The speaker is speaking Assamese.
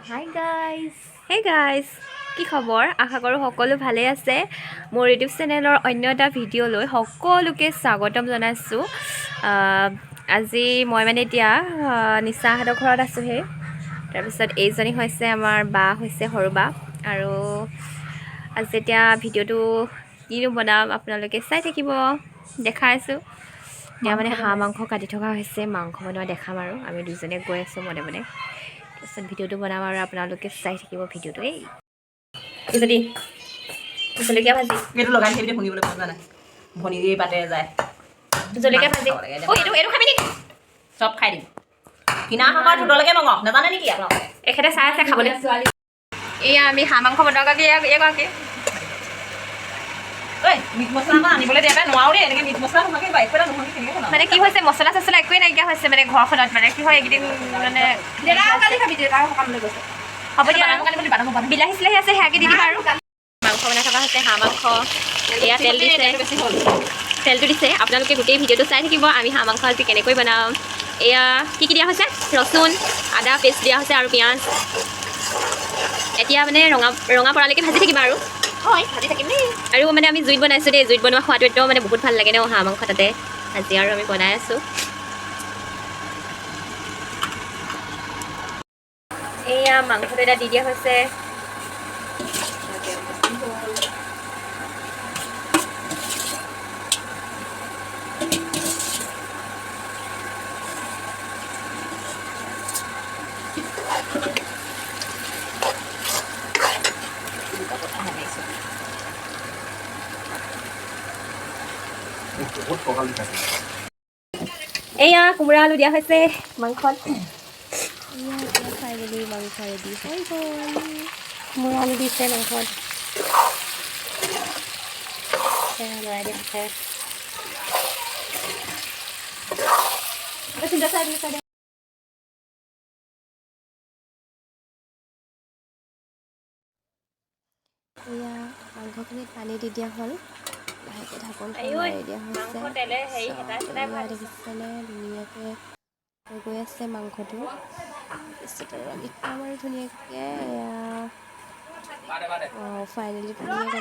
Hi guys. হে গাইজ, কি খবৰ? আশা কৰোঁ সকলো ভালেই আছে। মোৰ ইউটিউব চেনেলৰ অন্য এটা ভিডিঅ'লৈ সকলোকে স্বাগতম জনাইছোঁ। আজি মই মানে এতিয়া নিচাহঁতৰ ঘৰত আছোঁহি। তাৰপিছত এইজনী হৈছে আমাৰ বা, হৈছে সৰু বা। আৰু আজি এতিয়া ভিডিঅ'টো কিনো বনাম আপোনালোকে চাই থাকিব, দেখাই আছোঁ। এতিয়া মানে হাঁহ মাংস কাটি থকা হৈছে, মাংস বনোৱা দেখাম আৰু আমি দুজনে গৈ আছোঁ মনে মনে। তাৰপিছত ভিডিঅ'টো বনাম আৰু আপোনালোকে চাই থাকিব ভিডিঅ'টো। এই যদি জলকীয়া ভাজি। এইটো লগাই থাকিবি, শুনিবলৈ মন যোৱা নাই। ভনীয়ে পাতে যায়। জলকীয়া ভাজি। খাব লাগে। অ, এইটো খাবি নেকি? চব খাই দিম। কিনা সময়ত ঢোললৈকে মঙহ নাজানে নেকি আপোনালোকে? এখেতে চাই আছে খাবলৈ। এয়া আমি হাঁহ মাংস বনোৱাগৰাকী, এইগৰাকী। ঐ, মিট মছলা অকণ আনিবলৈ দিয়া, নোৱাৰো দেই এনেকৈ। মিট মছলা নোহোৱাকৈ বা একো এটা নোহোৱাকৈ কেনেকৈ বনাম? মানে কি হৈছে, মছলা চছলা একোৱেই নাইকিয়া হৈছে মানে ঘৰখনত। মানে কি হয়, এইকেইদিন মানে কালি খাবি, দেউতা সকামলৈ গৈছে। হ'ব দিয়া। বাদাম আনিবলৈ, বাদাম বাদাম। বিলাহী চিলাহী আছে, সেয়াকে দি দিবা। আৰু মাংস বনাই থকা হৈছে, হাঁহ মাংস। এয়া তেল দিছে। বেছি হ'ল। তেলটো দিছে। আপোনালোকে গোটেই ভিডিঅ'টো চাই থাকিব, আমি হাঁহ মাংস আজি কেনেকৈ বনাম। এয়া কি কি দিয়া হৈছে? ৰচুন আদা পেষ্ট দিয়া হৈছে আৰু পিঁয়াজ। এতিয়া মানে ৰঙা ৰঙা পৰালৈকে ভাজি থাকিবা আৰু। হয়, ভাজি থাকিম দেই। আৰু মানে আমি জুইত বনাইছোঁ দেই। জুইত বনোৱা খোৱাটো একদম মানে বহুত ভাল লাগে ন হাঁহ মাংস তাতে। আজি আৰু আমি বনাই আছোঁ। এয়া মাংসটো এতিয়া দি দিয়া হৈছে। বহুত কঁকাল বিষাইছে। এয়া কোমোৰা আলু দিয়া হৈছে মাংসত। ফাইনেলি মাংস ৰেডি হৈ গ'ল। কোমোৰা আলু দিছে মাংসত। এয়া লৰাই দিয়া হৈছে। চাই দিলে, চাই। এয়া মাংসখিনিত পানী দি দিয়া হ'ল। লাহেকৈ ঢাকোনখন আইঐ, মাৰি দিয়া হৈছে। মাংস তেলে হেৰি হেতাই চেতাই এয়া ভাজিছে। দেখিছেনে, ধুনীয়াকৈ হৈ গৈ আছে মাংসটো। তাৰপিছত আৰু আমি খাম আৰু ধুনীয়াকৈ। এয়া ফাইনেলি ধুনীয়াকৈ